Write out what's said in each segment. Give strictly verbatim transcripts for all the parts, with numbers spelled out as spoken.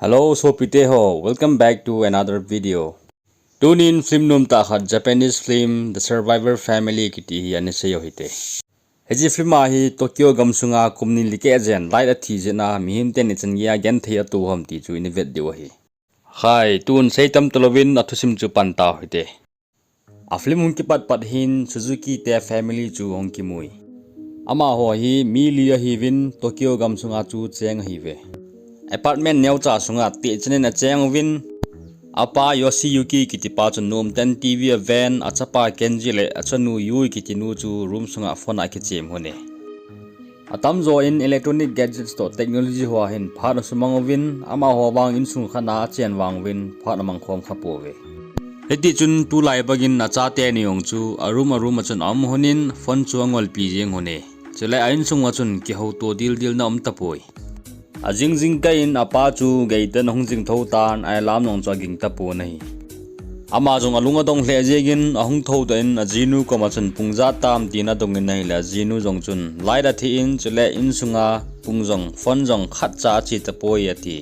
Hello, sopite ho, welcome back to another video. Tunin film nom tah khat, Japanese film The Survivor Family kiti hi ana sei u hite. Hiche film a hi Tokyo gamsunga kum ni li keh jen light athi jeh a mihem ten ichan geiya genthei atoh u ham ti chu ina vet diu ahi. Khai, tun sei tam talouvin athusim chu pan tau hite. A film hung kipat pat hin Suzuki te family chu hung kimu e. Amaho hi mi li ahiuvin Tokyo gamsunga chu cheng ahiuve. Apartment neocha sunga tehchan in acheng uvin, apa Yoshiyuki kitipa chu nomten TV aven, achapa Kenji le achanu Yui kitinu chu room sunga phone a kichem u hite. Atamjo in electronic gadgets toh technology ho a hin phat asumang uvin, amaho vang insung khat a achen vang uvin phat amang khom kha pouve. Hitichun tulai bangin achate ni jong chu a room a room a chun aum lhonin phone chu angolpi jeng u hite. Chule a insung uva chun kihouto dildil na um tapoi. Ajing jingkah in apa chu gei tah in ahung jing thou tan, a alarm jong chu aging tapon ahi. Ama jong alung adong lheh jengin ahung thoudoh in ajinu koma chun pung ijat ham tin adongin ahile ajinu jong chun light athi in chule insunga pung jong phone jong khatcha ache tapoi ati.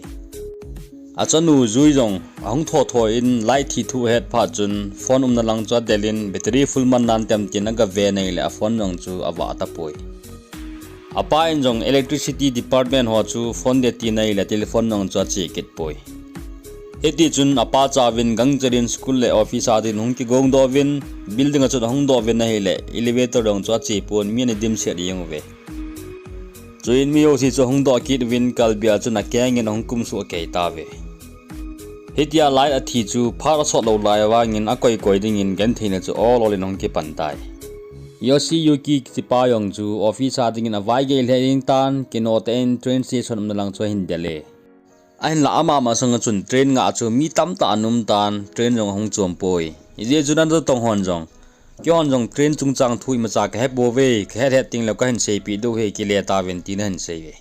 Achanu Yui jong ahung thotho in light thi thu ahet phat chun phone umna lang chu adel in battery full man nan tem tin agaven ahile aphone jong chu avah tapoi. Apa in jong electricity department ho chu phone ding tina ahile telephone jong chu ache kit poi. Hitichun apa chauvin gangchel in school le office a din hung kigong doh uvin building a chun ahung doh uvin ahile elevator jong chu ache pon mi ana dimset jeng uve. Chuin mi jouse chu ahung doh kit uvin kalbia chun akengin ahung kumsuh kei tauve. Hitia light athi chu phat asot lou lai vangin akoi koi dingin gentheina chu ol ol in ahung kipan tai. Yoshiyuki kitipa jong chu office a dingin avaigei lheh jeng tan, kinoh tah in train station umna lang chu ahin del e. Ahinla ama masanga chun train ngah chu mi tamtah ana um tan, train jong ahung chom poi. Hijeh chun anatong hon jong, keihon jong train chungchang thu imacha kahepouve, kahet het tengle kahin seipeh diu ahi, kile tauvin tin ahin seiuve.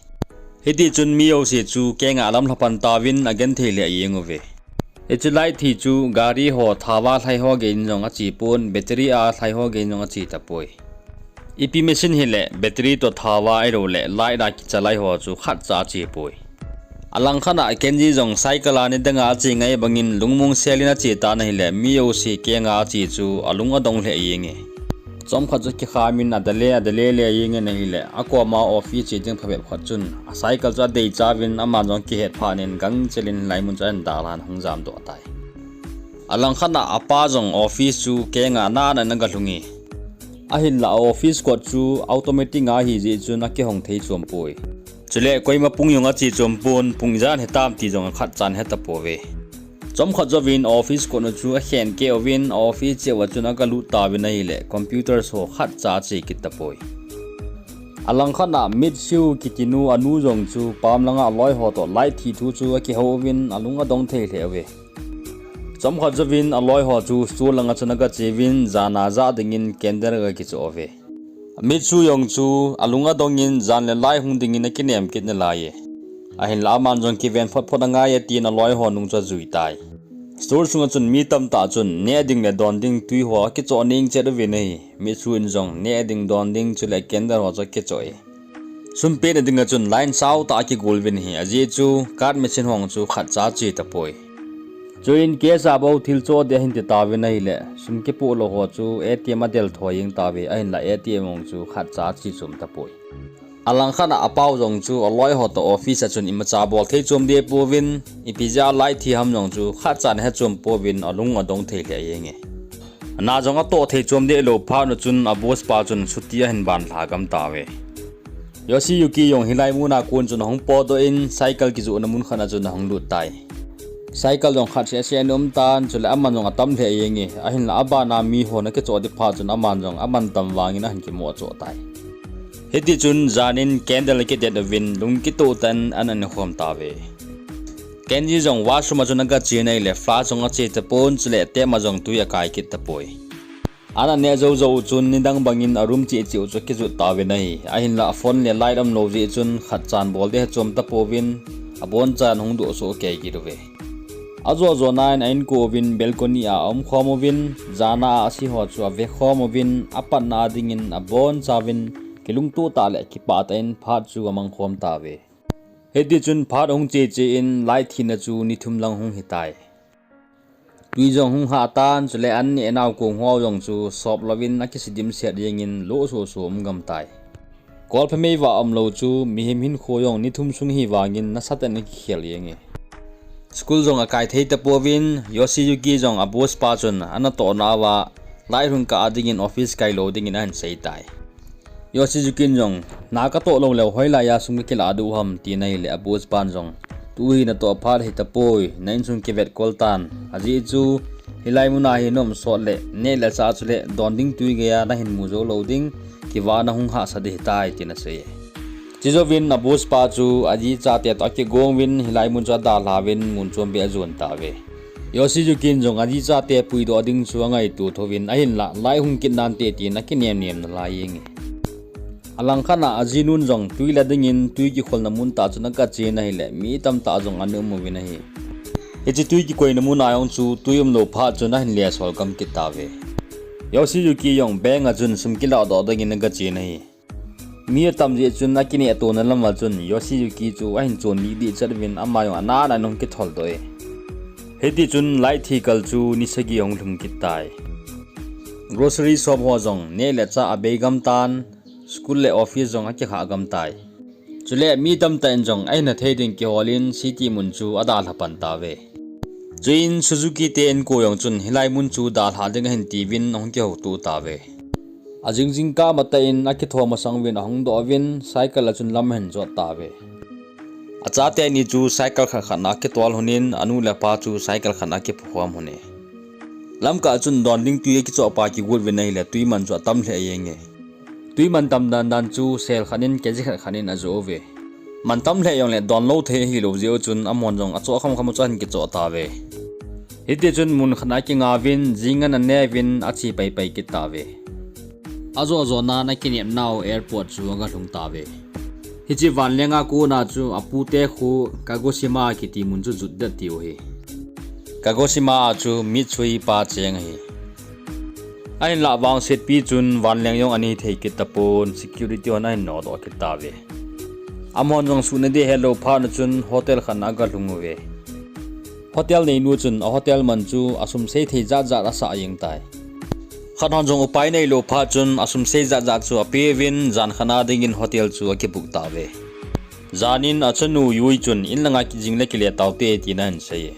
Hitichun mi jouse chu kenga alamlha pan tauvin agenthei lheh jeng uve. Hiche light thi chu gari ho thao a lhai ho gei in jong ache pon, battery a lhai ho gei in jong ache tapoi. Ipi machine hile battery toh thao a ahiloule light a kicha lai ho chu khatcha ache poi. Alangkhat a Kenji jong cycle a nidanga ache ngai bangin lungmong sel in ache tan ahile mi jouse kenga ache chu alung adong lheh jenge. Chomkhat chu kikham in adele adele le jengin ahile akoma office che ding phabep khat chun acycle chu adei chauvin aman jong kihet phat in gangchel in hilai mun chu ahin dalhan ahung jamdoh tai. Alangkhat a apa jong office chu kenga nana in agalhunge. Ahinla office kot chu automatic a ahijeh chun akihong thei chom poi. Chule koima pung jong ache chom pon, pung ijat hitam ti jong akhatcha ana he tapouve. Chomkhat jouvin office kotna chu akhen keh uvin office cheh uva chun agalut tauvin ahile computer ho khatcha ache kit tapoi. Alangkhat a Mitsu kitinu anu jong chu pam langa aloi ho toh light thi thu chu akihou uvin alung adong thei lheh uve. Chomkhat jouvin aloi ho chu store langa chun agache uvin jana jah dingin candle agakichoh uve. Mitsu jong chu alung adongin jan le lai hung dingin akinem kit nalai e. Ahinla aman jong kiven phot phot angai e tin aloi ho nung chu ajui tai. Store sunga chun mi tamtah chun neh ding le don ding twi ho akichoh neng chet uvin ahi. Mitsu in jong neh ding don ding chule candle ho chu akichoh e. Sum pena dinga chun line saotah akigol uvin ahi, ajeh chu card machine ho chu khatcha ache tapoi. Chuin cash a bou thil choh ding ahin ti tauvin ahile sum kipoh lou ho chu ATM adel thou jeng tauve, ahinla ATM ho chu khatcha ache chom tapoi. Alangkhat a apau jong chu aloi ho toh office a chun imacha bol thei chom ding ahipouvin, ipi jeh a light thi ham jong chu khatcha ana he chom pouvin alung adong thei lheh jenge. Ana jong atoh thei chom ding ahilou phat u chun a boss pa chun chutti ahin ban lha gam tauve. Yoshiyuki jong hilai muna kon chun ahung potdoh in cycle kijohna mun khat a chun ahung lut tai. Cycle jong khat seh seh ana um tan, chule aman jong atam lheh jenge, ahinla abana mi hon akichoh ding phat chun aman jong amantam vangin ahin kimoh choh tai. Hitichun janin candle akidet uvin lung kitoh tah in an ana khom tauve. Kenji jong washroom a chun agache in ahile flask jong ache tapon, chule tap a jong twi akai kit tapoi. An aneh jou jou u chun nidang bangin a room cheh cheh u chu akijot tauvin ahi. Ahinla a phone le light aumlou jeh chun khatchan bol ding hechom tapouvin, abonchan ahung dohsoh kei kit uve. Ajo jona in a inko uvin balcony a aumkhom uvin, jana a ase ho chu avekhom uvin, apatna a dingin abonchauvin kilungtoh tah le kipah tah in phat chu amangkhom tauve. Hiti chun phat hung che che in light thina chu ni thum lang hung hitai. Tui jong hung hah tan, chule an neh nau kong ho jong chu sop louvin akisi dimset jengin lo so so um gam tai. Kolphe mei va um lou chu mihem hinkho jong ni thum sung hi vangin nasatah in akikhel jenge. School jong akai thei tapouvin, Yosiyuki jong a boss pa chun ana tohna uva light hung kah a dingin office kai lou dingin ahin sei tai. Yosiyuki in jong, na ka toh lou leh hoilai a sum ka kilah diu ham, tin ahileh a boss pan jong, tu hi na toh phat hi tapoi, na insung kivet kol tan. Ajeh chu, hilai muna hi na um sot leh, neh le chah chule don ding tui geiya na hin mu jou lou ding, kivah na hung hahsa ding ahitai, tin asei e. Chujouvin a boss pa chu aji chate toh akigong uvin, hilai mun chu adalha uvin, mun chom beh ajon tauve. Yosiyuki in jong aji chate puidoh ding chu angaito thouvin, ahinlah light hung kit nante tin akinem nem nalai jenge. Alangkhat a ajinun jong tui la dingin tui kikholna mun tah chun aga chen ahileh, mi tamtah jong ana um uvin ahi. Hiche tui kikoina mun a jong chu tui umlou phat chun ahin lesol gam kit tauve. Yosiyuki jong bank a chun sum kiladoh dingin aga chen ahi. Mi atam jeh chun akineh tona lam a chun Yosiyuki chu ahin chon lih dih chet uvin, ama jong ana ana hung kithol doh e. Hiti chun light thi kal chu ni sagi ahung lhung kit tai. Grocery shop ho jong neh le chah abei gam tan, school le office jong akikhah gam tai. Chule mi tamtah in jong ahin thei ding kiholin city mun chu adalha pan tauve. Chuin Suzuki te inko jong chun hilai mun chu dalha ding ahin tiuvin ahung kihouto tauve. Ajing jingkah matah in akitho masang uvin ahung doh uvin cycle a chun lam ahin jot tauve. Achate ni chu cycle khat khat na akitol lhonin, anu le apa chu cycle khat na akipukhom lhone. Lamkah chun don ding tui akichoh pa kigot uvin ahileh tui man chu atam lheh jenge. Tui man tam dan dan chu sel khat in kg khat khat in ajoh uve. Man tam lheh jongleh don lou thei ahilou jeh u chun amahon jong achoh kham kham u chu ahin kichoh tauve. Hiti chun mun khat na akinga uvin, jing ana ne uvin ache pai pai kit tauve. Ajoh joh nan akinepnau airport chu aga lhung tauve. Hiche vanleng a kona chu apute kho Kagoshima kiti mun chu jot det tiu ahi. Kagoshima a chu Mitsui pa cheng ahi. Ahinlah vangsetpi chun vanleng jong anei thei kit tapon, security hon ahin nodoh kit tauve. Amahon jong suhna ding ahelou phat na chun hotel khat na aga lhung uve. Hotel neinu chun a hotel man chu asum sei thei jat jat asah jeng tai. Khat hon jong upai neilou phat chun asum sei jat jat chu apeuvin, jan khat na dingin hotel chu akibook tauve. Jan in achanu Yui chun in langa kijing le kile taute tin ahin sei e.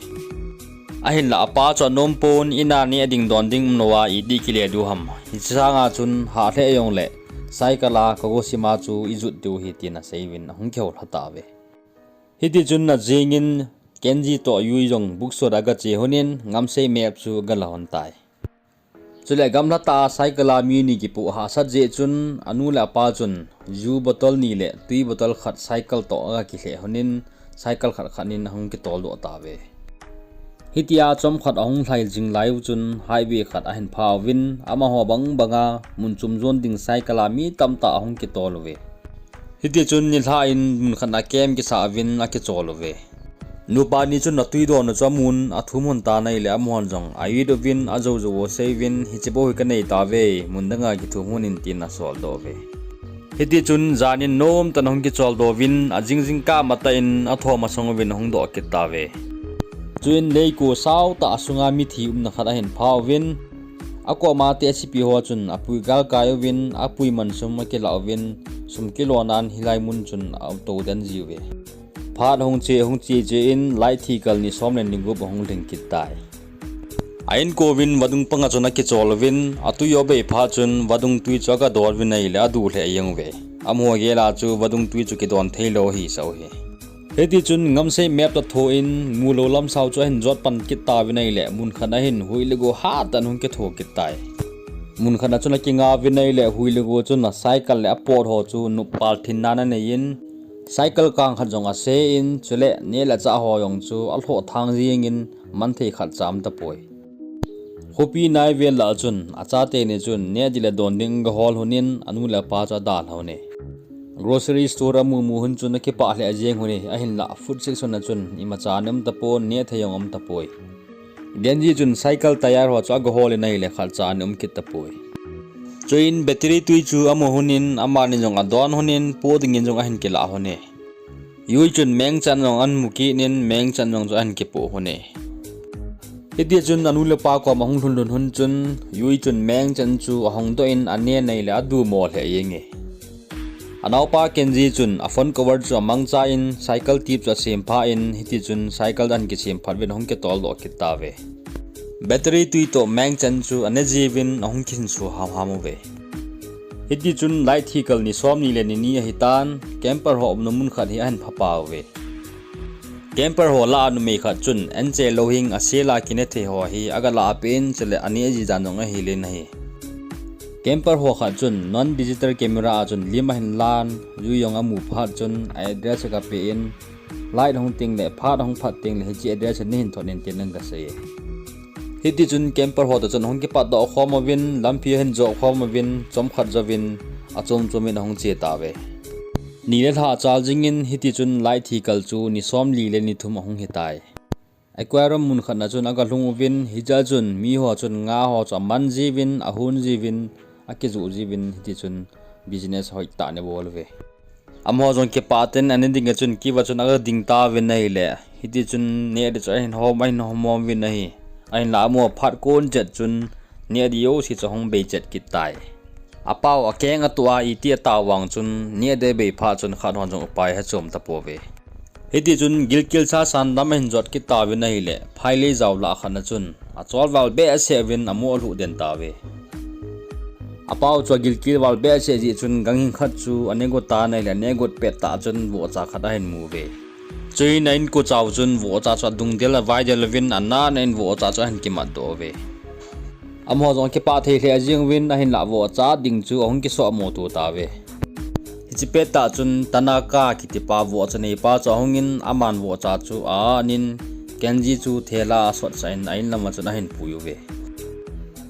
Ahinlah apa chu anom pon, in a neh ding don ding umlou a iti kile diu ham. Hiche sanga chun hah lheh jongleh cycle a Kagoshima chu ijot diu ahi tin asei uvin ahung kihou lha tauve. Hiti chun ajing in Kenji toh Yui jong bookstore a aga che lhonin Ngamsei map chu aga la lhon tai. Chule gamla tah a cycle a mi ni kipoh hahsat jeh chun anu le apa chun ju bottle ni le tui bottle khat cycle toh aga kilheh lhonin cycle khat khat in ahung kitol doh tauve. Hitia chomkhat ahung lhai jing lai u chun highway khat ahin pha uvin, amaho bang banga mun chom jon ding cycle a mi tamtah ahung kitol uve. Hiti chun nilhah in mun khat na camp kisah uvin akichol uve. Nupa ni chun atui don u chu amun, athum lhon tan ahileh amahon jong a-it uvin, ajou jou u asei uvin, hiche bou hi kanei tauve, mun danga kithum lhon in tin asol doh uve. Hiti chun jan in nomtah in ahung kichol doh uvin, ajing jingkah matah in atho masang uvin ahung doh kit tauve. Chuin leiko sao tah sunga mithi umna khat ahin pha uvin, akoma te asipi ho chun apui galkai uvin, apui man sum akilah uvin, sum kilona in hilai mun chun atou den jiuve. Phat hung che, hung che che in light thi kal ni som le ni gup ahung lhing kit tai. A inko uvin vadung panga chun akichol uvin, atui abei phat chun vadung tui chu aga don uvin ahileh adu lheh jeng uve. Amaho gel a chu vadung tui chu kidon theilou ahi sah u ahi. Hiti chun Ngamsei map toh thoh in, mulou lamsao chu ahin jot pan kit tauvin ahileh, mun khat na hin hui le go hatah in ahung kitho kit tai. Mun khat na chun akinga uvin ahileh, hui le go chun a cycle le apot ho chu nuppal thin nan anei in, cycle kang khat jong ase in, chule neh le chah ho jong chu alhoh thang jeng in, man thei khat cha um tapoi. Khopi nai vel lah chun, achate ni chun neh ding le don ding aga hol lhonin, anu le apa chu adalha lhone. Grocery store amu mu lhon chun akipah lheh jeng lhone, ahinlah food section a chun imacha ana um tapon, neh thei jong um tapoi. Genji chun cycle tyre ho chu aga hol in ahileh khatcha ana um kit tapoi. Chuin battery tui chu amu lhonin, amani jong adon lhonin, po dingin jong ahin kilah lhone. Yui chun Meng Chan jong ahin mu kit in, Meng Chan jong chu ahin kipoh lhon e. Hiti chun anu le apa koma ahung lhun lhun hun chun, Yui chun Meng Chan chu ahong doh in, ane nai le adu mo lheh jeng e. Anaopa Kenji chun a phone cover chu amangcha in, cycle tip chu asem pha in, hiti chun cycle ahin kisem phat uvin ahung kitol doh kit tauve. Battery tui toh Meng Chan chu ane jiuvin ahung kihin su ham ham uve. Hiti chun light thi kal ni som ni le ni ni ahitan, camper ho umna mun khat hi ahin pha pah uve. Camper ho lah a numei khat chun, anche lou hing asel a kine thei ho hi aga lah a pen chule aneh ji dan jong ahil in ahi. Camper ho khat chun non digital camera a chun lim ahin lan, Yui jong amu phat chun a address aga pe in, light ahung ting le, phat ahung phat teng le, hiche address hi neihin thot in tin aga sei e. Hiti chun camper ho toh chun ahung kipat doh khom uvin, lampi ahin jo khom uvin, chomkhat jouvin, achom chom in ahung che tauve. Ni le lha achal jing in, hiti chun light thi kal chu ni som li le ni thum ahung hitai. Aquarium mun khat na chun aga lhung uvin, hijeh chun mi ho chun nga ho chu aman jiuvin, ahon jiuvin, akijoh jiuvin, hiti chun business hoitah ana bol uve. Amaho jong kipah tah in aneh ding a chun kiva chun aga ding tauvin ahile, hiti chun neh ding chu ahin hom, ahin hom hom uvin ahi. Ahinlah amaho phat kon chet chun neh ding jouse chu ahung bei chet kit tai. Apao akeng atoh a iti atao vang chun neh ding abei phat chun khat hon jong upai ahachom tapouve. Hiti chun gilkel sa san lam ahin jot kit tauvin ahile, phailei jao lah khat na chun achol val behseh uvin amoh alhuh den tauve. Apao chu agilkel val behseh jeh chun ganghing khat chu ane got tan ahile, ane got pet tah chun vohcha khat ahin mu uve. Chuin a inkocha u chun vohcha chu adung del avai del uvin, anan in vohcha chu ahin kimat doh uve. Amaho jong akipah thei lheh jeng uvin, ahinlah vohcha ding chu ahung kisoh mo to tauve. Hiche pet tah chun Tanaka kitipa vohcha neipa chu ahung in, aman vohcha chu a-an in, Kenji chu thela a asot sah in a in lam a chun ahin pui uve.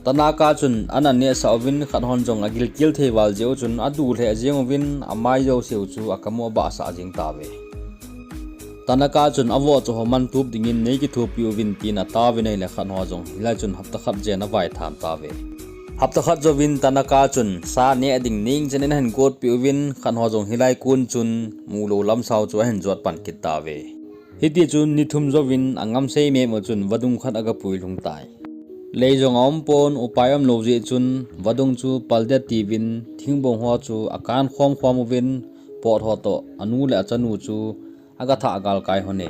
Tanaka chun an aneh sah uvin, khat hon jong agilkel thei val jeh u chun adu lheh jeng uvin, amai jouse u chu akam u abah sah jeng tauve. Tanaka chun avohcha ho man tup ding in nei kithopi uvin tin atao uvin ahile, khat ho jong hilai chun hapta khat jen avai tham tauve. Hapta khat jouvin Tanaka chun sa neh ding ning chen in ahin gotpi uvin, khat ho jong hilai kon chun mulou lam sao chu ahin jot pan kit tauve. Hiti chun ni thum jouvin angam sei mem u chun vadung khat aga pui lhung tai. Lei jong aum pon, upai aum lou jeh chun vadung chu pal det tiuvin, thingbong ho chu akan khom khom uvin, pot ho toh anu le achanu chu aga thah galkai lhon e.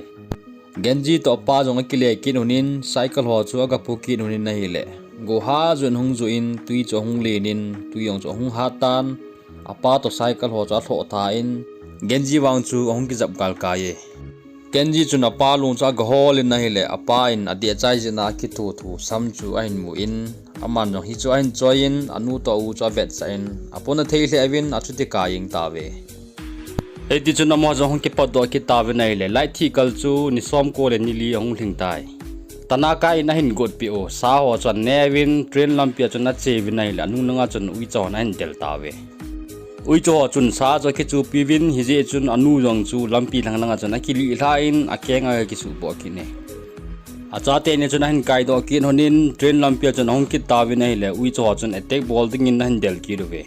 Genji toh apa jong akile kit lhon in, cycle ho chu aga pu kit lhon in ahile, goha jun ahung ju in, tui chu ahung len in, tui jong chu ahung hat tan, apa toh cycle ho chu alhoh tha in, Genji vang chu ahung kijap galkai e. Kenji chun apa lung chu aga hol in ahile, apa in adeh chai jeh a akithu thu sam chu ahin mu in, aman jong hichu ahin choi in, anu toh u chu avetsah in, apona thei lheh uvin achuti kap jeng tauve. Hiti chun amaho jong ahung kipot doh kit tauvin ahile, light thi kal chu ni som ko le ni li ahung lhing tai. Tanaka in ahin gotpi u sa ho chu ane uvin, train lampi a chun ache uvin ahile, anung langa chun uicha hon ahin del tauve. Uicha ho chun sa chu akichupi uvin, hijeh chun anu jong chu lampi lhang langa chun akilih lha in, akeng a akisuhboh kit e. Achate ni chun ahin kaidoh kit lhon in, train lampi a chun ahung kit tauvin ahile, uicha ho chun attack bol ding in ahin del kit uve.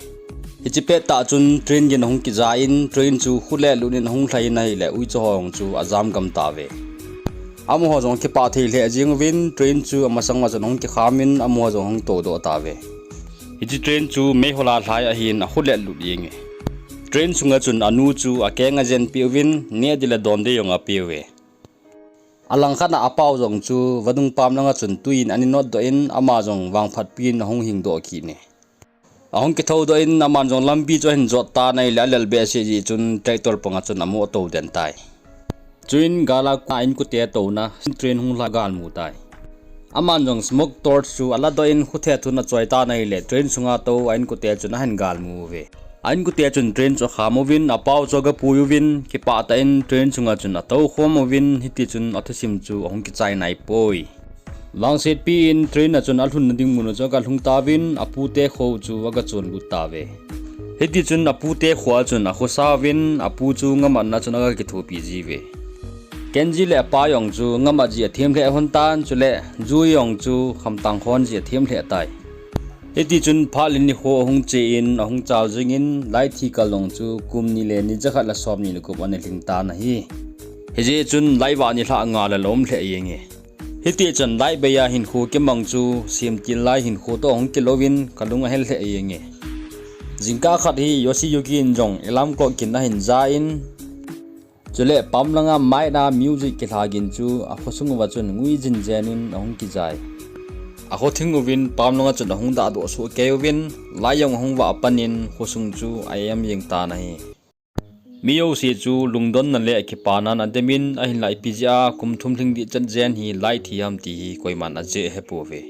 Hiche pet tah chun train gin ahung kija in, train chu khu le lut in ahung lhai in ahile, uicha ho jong chu ajam gam tauve. Amaho jong akipah thei lheh jeng uvin, train chu amasang a chun ahung kikham in, amaho jong ahung toudoh tauve. Hiche train chu meihol a lhai ahin, akhu le lut jeng e. Train sunga chun anu chu akeng ajenpi uvin, neh ding le don ding jong apeuve. Alangkhat a apao jong chu vadung pam langa chun tui in ana notdoh in, ama jong vangphatpi in ahung hingdoh kit e. Ahung kithoudoh in, aman jong lampi chu ahin jot tan ahile, alel behseh jeh chun tractor panga chun amoh tou den tai. Chuin gal a kon a inkote touna train hung lha gal amu tai. Aman jong smoke torch chu aladoh in, khuthe thun achoi tan ahile, train sunga tou a inkote chun ahin gal amu uve. A inkote chun train chu akham uvin, apao chu aga pui uvin, kipah tah in train sunga chun atou khom uvin, hiti chun athusim chu ahung kichai naipoi. Vangsetpi in train a chun alhunna ding mun u chu aga lhung tauvin, apute kho chu aga chonlut tauve. Hiti chun apute kho a chun akhosa uvin, apu chu ngamatna chun aga kithopi jiuve. Kenji le apa jong chu ngamat ji athem lheh lhon tan, chule Yui jong chu khamtang khon ji athem lheh tai. Hiti chun phat le nikho ahung che in, ahung chal jing in, light thi kal jong chu kum ni le ni jakhat le som ni le gup ana lhing tan ahi. Hijeh chun light vah nilhah nga le lom lheh jenge. Hiti chun light bei a hinkho kimang chu, semtil lai hinkho toh ahung kilou vin, kalung ahel lheh jenge. Jingkah khat hi Yoshiyuki in jong alarm clock kin ahin ja in, chule pam langa mic a music kilha gin chu akhosung uva chun ngui jin jen in ahung kijai. Akho thing uvin pam langa chun ahung dahdoh soh kei uvin, light jong ahung vah pan in khosung chu a-em jeng tan ahi. Mi jouse chu lungdonna le kipana in adem in, ahinlah ipi jeh a kum thum lhing ding chet jen hi light thi ham ti hi koiman ajeh ahepouve.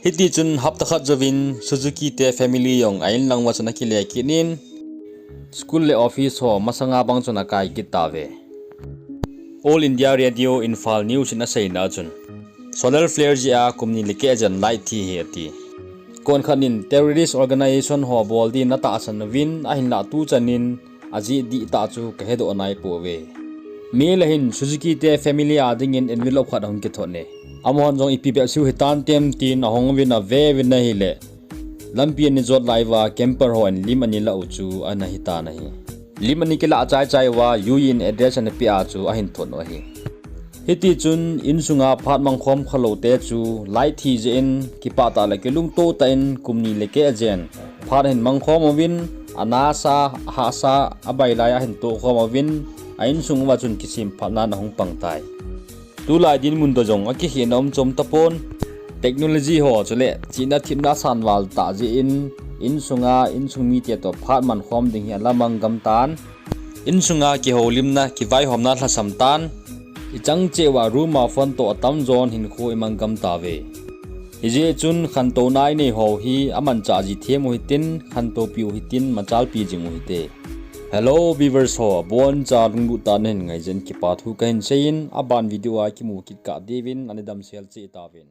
Hiti chun hapta khat jouvin Suzuki te family jong a-in lang uva chun akile kit in, school le office ho masanga bang chun akai kit tauve. All India Radio Imphal News in aseina a chun, solar flare jeh a kum ni le keh jen light thi ahi ati. Konkhat in terrorist organization ho bol din atahsan uvin, ahinlah tuchan in ajeh dihtah chu kahedoh naipouve. Meilhei hin Suzuki te family a dingin envelope khat ahung kithot e. Amahon jong ipi bep seiu hitantem tin ahung uvin ave uvin ahile, lampi ana jot lai uva camper hon lim ana lah u chu ana hitan ahi. Lim ana kilah chaichai uva U E in address ana peh a chu ahin thot u ahi. Hiti chun insunga phat mangkhom khalou te chu light thi jeh in kipah tah le kilungto tah in kum ni le keh jen phat ahin mangkhom uvin, anasa, ahahsa, abai lai ahin tohkhom uvin, a-insung uva chun kisemphatnan ahung pang tai. Tulai dinmun toh jong akikhehna um chom tapon. Technology ho chule chihna thepna sanval tah jeh in, insunga insung mite toh phat mankhom ding hi alamang gam tan. Insunga kihoulimna, kivaihomna lhasam tan. Ichang cheh uva room a phone toh atamjon hinkho imang gam tauve. Hijeh chun khantouna inei ho hi amanchah ji them u hitin, khantou piu hitin, machalpi jing u hite. Hello viewers ho, aboncha lunglut tah a nahin ngai jeh in kipa thu kahin sei in, aban video a kimu kit kah diuvin ana damsel cheh tauvin.